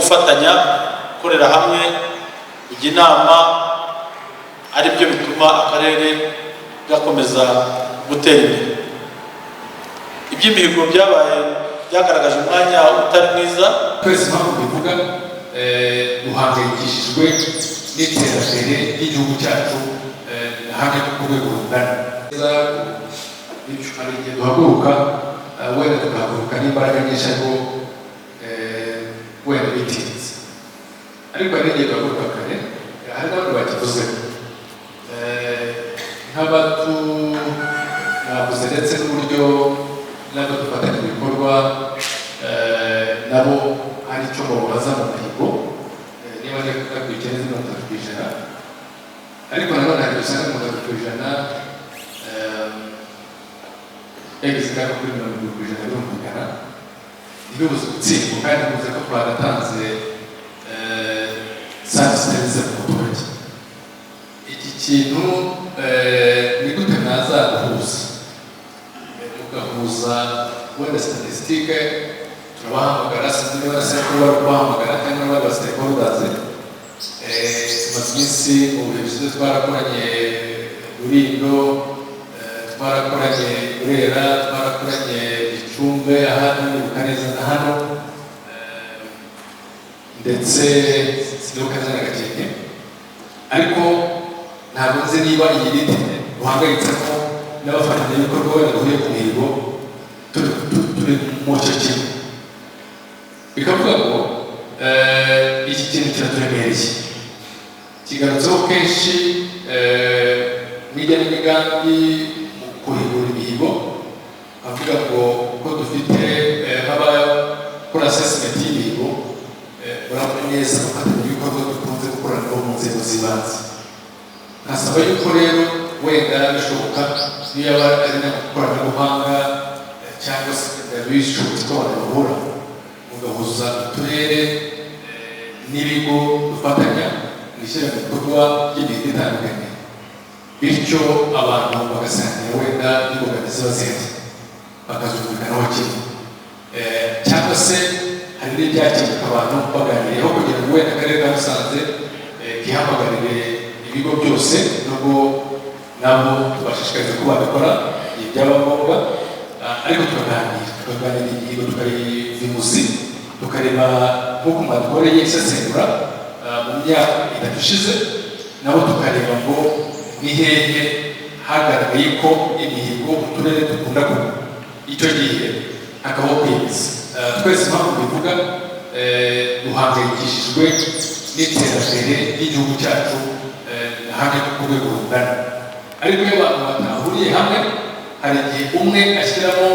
gufatanya, gukorera hamwe, kujya inama, ari byo bituma akarere gakomeza gutera imbere. Iby'imihigo byabaye byagaragaje umwanya utari mwiza. Twese, impamvu bivuga, duhangayikishijwe n'iterambere ry'igihugu cyacu, hamwe ku rwego rungana. Hari igihe duhaguruka, wenda tugahaguruka n'imbaraga nyinshi, ariko wenda bitinze, ariko hari n'igihe duhaguruka kare. Hari n'abandi bakivuzeho, nk'abatu mwavuze, ndetse n'uburyo n'abo dufatanya ibikorwa, nabo hari icyo babaza mu mihigo, niba nakurikiye neza, 30%. Ariko nanone hari usanga 30% yagize ingaruka kuri 70%. Birumvikana ntibibuze gutsindwa, kandi bivuze ko twagatanze service nziza ku muturage. Iki kintu ni gute mwazaduhuza, mugahuza wenda statistique? Turabahamagara, sinzi niba na sekuru bari kubahamagara cyangwa n'abandi ba stakeholders. Tumaze iminsi mu bihe bishize twarakoranye Rulindo, twarakoranye Burera, twarakoranye Gicumbi, ahandi nibuka neza na hano, ndetse sinibuka neza na Gakenke. Ariko ntabwo nzi niba iyi rythme duhangayitsemo n'abafatanyabikorwa wenda duhuye ku mihigo turi mu cyo kimwe. Bikavuga ngo iki kintu kiraturemereye, kigarutseho kenshi mu igenamigambi, mu kuhigura imihigo, avuga ngo ko dufite nk'abakora assessment y'imihigo, murabona neza abafatanyabikorwa dukunze gukorana nabo mu nzego z'ibanze. Nkasaba yuko rero wenda bishoboka, niyo yaba ari n'ikoranabuhanga, cyangwa se bishobotse ko abantu bahura, mugahuza uturere n'ibigo dufatanya mu ishyirabikorwa ry'imihigo itandukanye, bityo abantu bagasangira wenda n'imbogamizi ziba zihari, bakazumvikanaho kimwe. Cyangwa se hari n'ibyakemuka abantu baganiriyeho, kugira ngo wenda akarere ka Musanze kihamagarire ibigo byose, nubwo nabo tubashishikariza ko babikora igihe byaba ngombwa, ariko tukaganira ingingo, tukayiva imuzi, tukareba nk'uko mwadukoreye isesengura mu myaka 3 ishize, nabo tukareba ngo ni hehe hagaragaye ko imihigo uturere dukunda kugwa. Icyo gihe hakabaho kwemeza. Twese, impamvu bivuga, duhangayikishijwe n'iterambere ry'igihugu cyacu, hamwe ku rwego rungana. Ariko iyo abantu batahuriye hamwe, hari igihe umwe ashyiramo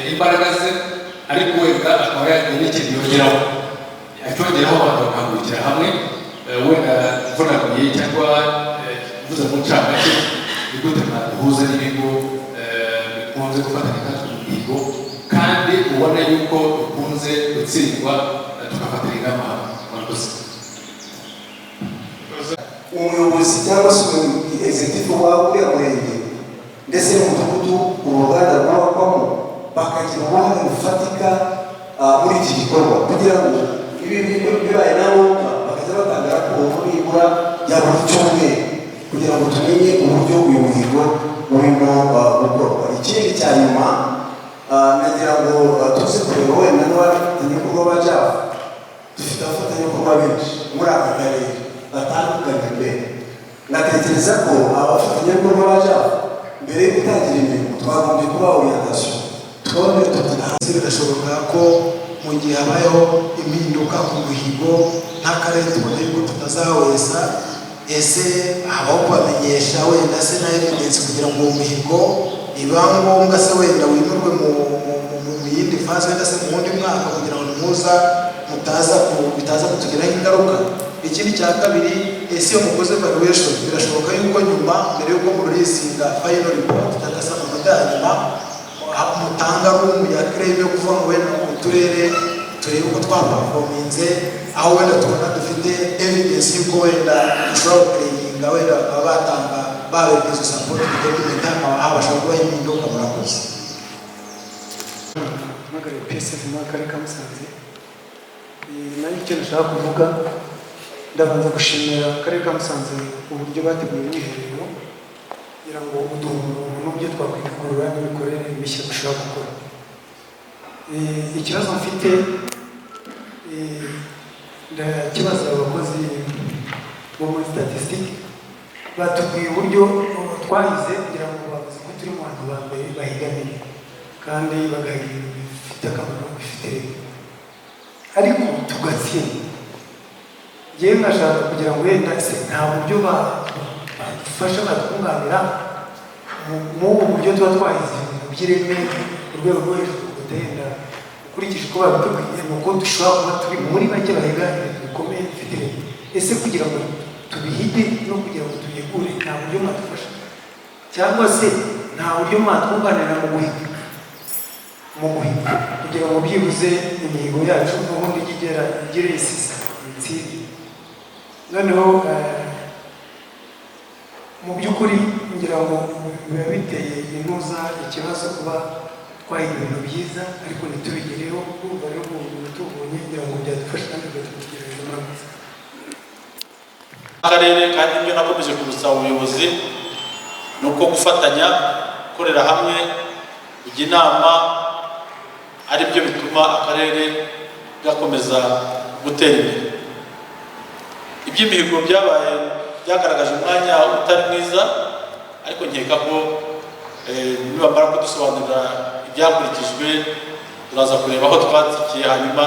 imbaraga ze, ariko wenda akaba yagira n'ikintu yongeraho, acyongeraho, abantu bakahagurukira hamwe. Wenda mvunaguye cyangwa mvuze mu ncamake, ni gute mwaduhuza n'ibigo bikunze gufatanya natwe mu mihigo, kandi ubona yuko dukunze gutsindwa, tugafatira ingamba hamwe? Murakoze. Umuyobozi cyangwa se executive wa uriya murenge ndetse n'umudugudu uruganda rwubakwamo bakagira uruhare rufatika muri iki gikorwa, kugira ngo ibi bibaye na ngombwa bakajya batanga raporo nibura ya buri cyumweru, kugira ngo tumenye uburyo uyu muhigo urimo gukorwa. Ikindi cya nyuma, nagira ngo tuze kureba wenda n'abafatanyabikorwa ba JAF. Dufite abafatanyabikorwa benshi muri aka karere batandukanye mbere. Ngatekereza ko abafatanyabikorwa ba JAF, mbere yo gutangira imirimo, twagombye kubaha orientation, tukabona tuti Ese birashoboka ko mu gihe habayeho impinduka ku muhigo, nk'akarere tubona yuko tutazawesa, ese habaho kubamenyesha wenda se na evidence, kugira ngo uwo muhigo biba ngombwa se wenda wimurwe mu yindi phase, wenda se mu wundi mwaka, kugira ngo nimuza mutaza bitaza kutugiraho ingaruka? Ikindi cya kabiri, ese iyo mukoze evaluation, birashoboka yuko nyuma, mbere yuko mureleasinga final report cyangwa se amanota ya nyuma, mutanga room ya claim yo kuvuga ngo wenda uturere turebe uko twaperforminze, aho wenda tubona dufite evidence y'uko wenda dushobora guclaiminga, wenda bakaba batanga, babereka izo support document, hakaba habasha kubaho impinduka? Murakoze. Mpamagariye PSF mu karere ka Musanze. Nanjye icyo nashaka kuvuga, ndabanza gushimira Akarere ka Musanze uburyo bateguye umwiherero, kugira ngo uduhe umurongo n'uburyo twakwivugurura n'imikorere mishya dushobora gukora. Ikibazo mfite, ndakibaza abakozi bo muri statistique. Batubwiye uburyo twahize, kugira ngo bavuze ko turi mu bantu ba mbere bahiga neza kandi bagahiga ibintu bifite akamaro, bifite ireme, ariko tugatsinda. Njyewe nkashaka kugira ngo wenda se nta buryo badufasha, batwunganira mu buryo tuba twahize ibintu by'ireme ku rwego rwo hejuru, kudahenda ukurikije uko babitubwiye, ni uko dushobora kuba turi muri bake bahiga ibintu bikomeye bifite ireme. Ese kugira ngo tubihige no kugira ngo tubihigure, nta buryo mwadufasha, cyangwa se nta buryo mwatwunganira mu guhiga kugira ngo byibuze imihigo yacu n'ubundi ijye igera, igire isisa itsinde? Noneho mu by'ukuri ngira ngo biba biteye intuza ikibazo kuba twahiga ibintu byiza ariko ntitubigereho. Urumva rero ubu tubonye, ngira ngo byadufasha kandi bigatuma. Murakoze. Akarere kandi ibyo nakomeje kubusaba ubuyobozi ni uko gufatanya, gukorera hamwe, kujya inama ari byo bituma akarere gakomeza gutera imbere. Iby'imihigo byabaye byagaragaje umwanya utari mwiza, ariko nkeka ko nibamara kudusobanurira ibyakurikijwe, turaza kureba aho twatsikiye, hanyuma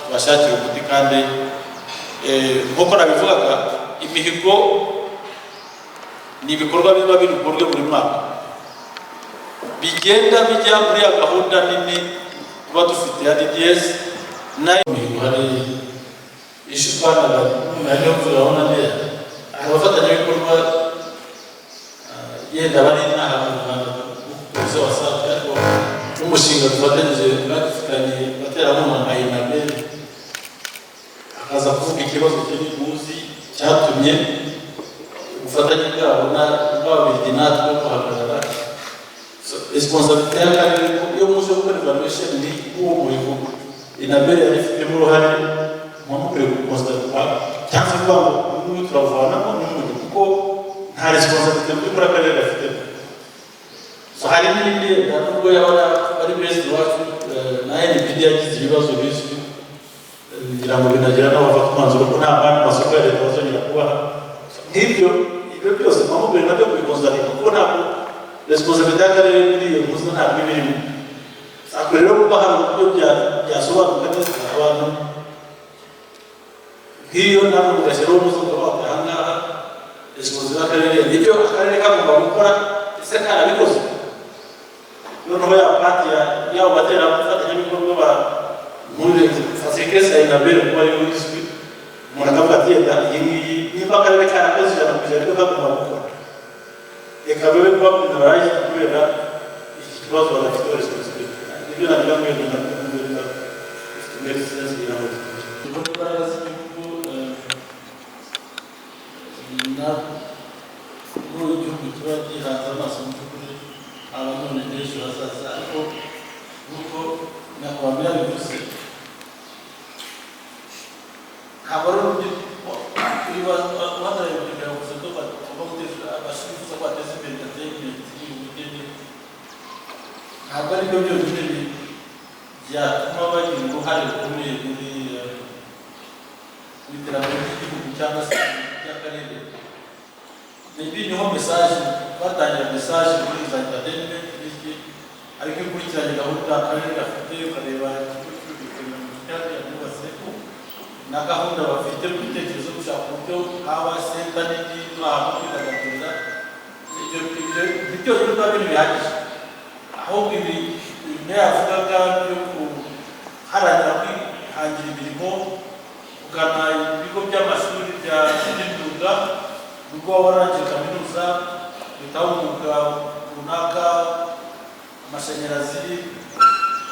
tubashakire umuti. Kandi nk'uko nabivugaga, imihigo ni ibikorwa biba biri bukorwe buri mwaka, bigenda bijya muri ya gahunda nini tuba dufite ya DDS nayo. Imihigo hari issue twanaga niyo gahunda neza, hari abafatanyabikorwa yenda bari inaha mu Rwanda tuzi WASAC, ariko n'umushinga dufatanyije dufitanye abaterankunga nka Enabel, akaza kuvuga ikibazo kiri muzi cyatumye ubufatanye bwabo bw'Ababiligi natwe buhagarara. Responsabilité y'akarere, iyo muje gukora evaluation, ni uwo muhigo Enabel yari ifitemo uruhare, muba mukwiye guconstata cyangwa se kuvuga ngo uyu nguyu turavanamo n'ubundi, kuko nta responsabilité mu by'ukuri akarere gafitemo. So hari n'indi, nubwo yaba ari based iwacu, na NPD yagize ibibazo bizwi, ngira ngo binagira n'abafata umwanzuro ko nta bandi masoko ya leta bazongera kubaha. Nk'ibyo, ibyo byose muba mukwiye nabyo kubiconstata, kuko ntabwo responsabilité y'akarere muri iyo mpuzo ntabwo iba irimo. Ariko rero kuba hari uburyo byasobanuka neza abantu, nk'iyo namwe mugashyiraho umuzo mukavuga aha ngaha responsabilité y'akarere, nibyo akarere kagomba gukora, ese karabikoze? Noneho ya part yabo baterankunga ba muri fasikesi ya Enabel, kuba ariyo izwi, umuntu akavuga ati yenda iyi ngiyi nimba akarere karakoze 100% nibyo kagomba gukora, reka bibe kuba penalized kubera iki kibazo badafite responsibility. Nibyo nagira ngo yenda nabyo bifite make sense kugira ngo tugire imbaraga z'igihugu na igihugu kiba gihanze amaso mu by'ukuri, haba none n'ejo hazaza. Ariko nk'uko nyakubahwa yabivuze, ntabwo ari urubyiruko. Uyu uhagarariye urubyiruko yavuze ko bagomba guteza, bifuza ko bateza imbere entertainment, ubugeni. Ntabwo ari byo byonyine byatuma bagira uruhare rukomeye muri mu iterambere ry'igihugu cyangwa se ry'akarere. Maybe niho message batangira, message muri za entertainment n'iki, ariko iyo ukurikiranye gahunda akarere gafite, ukareba ikigo cy'urubyiruko cyariya bubatse na gahunda bafite mu bitekerezo, gushaka uburyo haba center nini ahantu ho kwidagadurira, ibyo byonyine ubwabyo ntibihagije. Ahubwo ibi meya yavugaga byo guharanira kwihangira imirimo, kugana ibigo by'amashuri by'imyuga, nubwo waba warangije kaminuza, uhitaho umwuga runaka, amashanyarazi,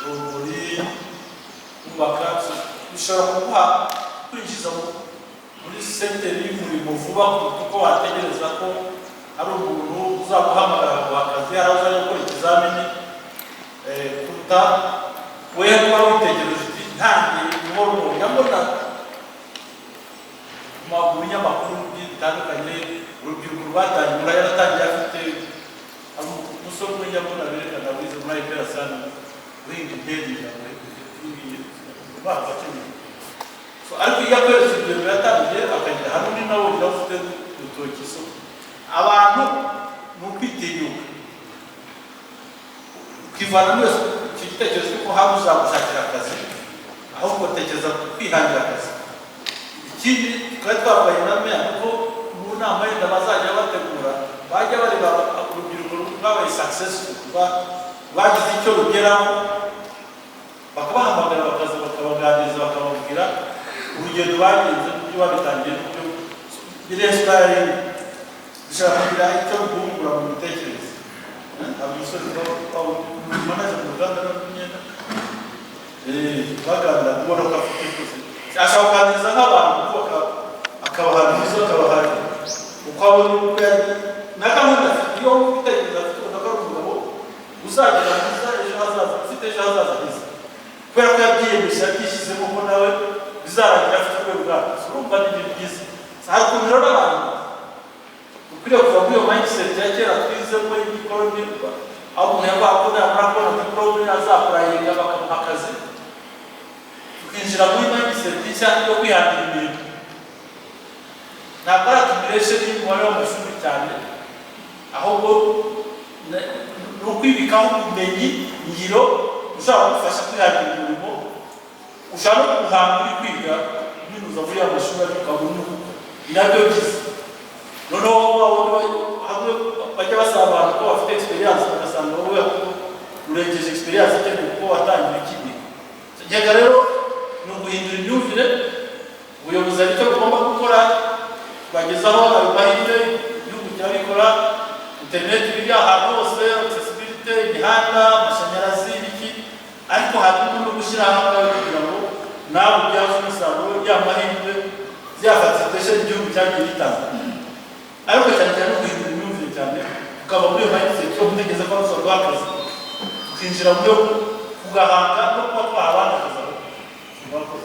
urumuri, kubaka, bishobora kuguha kwinjiza muri secteur y'umurimo vuba kuruta uko wategereza ko hari umuntu uzaguhamagara akaguha akazi, hari aho uzajya gukora ikizamini, kuruta wewe kuba witegereje uti ntangiye buhoro buhoro. Njya mbona Mu binyamakuru bitandukanye, urubyiruko rwatangiye, umuntu yaratangiye afite umusore umwe njya mbona berekana wize muri IPRC hano, guhinga indege umwaka wa 10. So, ariko iyo akweretse urugendo yatangiye akagira, hari undi nawe ugira ufite urutoki. So abantu ni ukwitinyuka, ukivana muri icyo gitekerezo cy'uko haba uzagushakira akazi, ahubwo ugatekereza ku kwihangira akazi. Ikindi twari twavuganye na meya, kuko mu nama yenda bazajya bategura, bajya bareba urubyiruko rwabaye successful, rwagize icyo rugeraho, bakabahamagara, bakaza bakabaganiriza, bakababwira urugendo bagenze n'uburyo babitangiye, n'uburyo biri inspiring, bishobora kugira icyo bibungura mu mitekerereze. Hari umusore manager mu ruganda rw'imyenda, baganira, ubona ko afite rwose ashaka kuganiriza nk'abantu, kuko akabaha nziza, akabaha uko abona uko yari na gahunda afite. Iyo ibitekerezo afite, ubona ko ari umugabo uzagera heza ejo hazaza, ufite ejo hazaza heza, kubera ko yabyiyemeje, yabyishyizemo ko nawe bizarangira afite urwego bwabyo. Urumva ni ibintu byiza. Hari ukuntu rero abantu ukwiriye kuva muri iyo mindset ya kera twizemo y'igikoroni, aho umuntu yavuga ko namara kubona diporome azapplyinga bakamuha akazi, tukinjira muri mindset nshya yo kwihangira imirimo. Ntabwo ari accumulation y'umubare w'amashuri cyane, ahubwo ni ukwibikaho ubumenyi ngiro ushobora kugufasha kwihangira umurimo. Ushobora no guhanga uri kwiga uminuza muri ya mashuri, ariko ukabona uko ni nabyo byiza. Noneho hamwe bajya basaba abantu ko bafite experience, bagasanga wowe ahubwo urengeje experience ikenewe kuko watangira ukiga. Nkeka rero ni uguhindura imyumvire. Ubuyobozi hari icyo bugomba gukora, bagezaho ayo mahirwe. Igihugu kirabikora, interineti iri ahantu hose, accessibility, imihanda, amashanyarazi, ibiki, ariko harimo no gushyira hamwe kugira ngo nawe ubyaze umusaruro ya mahirwe, ya facilitation igihugu cyagiye gitanga. Ariko cyane cyane no guhindura imyumvire cyane, tukava muri iyo mindset yo gutegereza ko bazaduha akazi, tukinjira mu yo kugahanga no kuba twaha abandi akazi. Aho murakoze.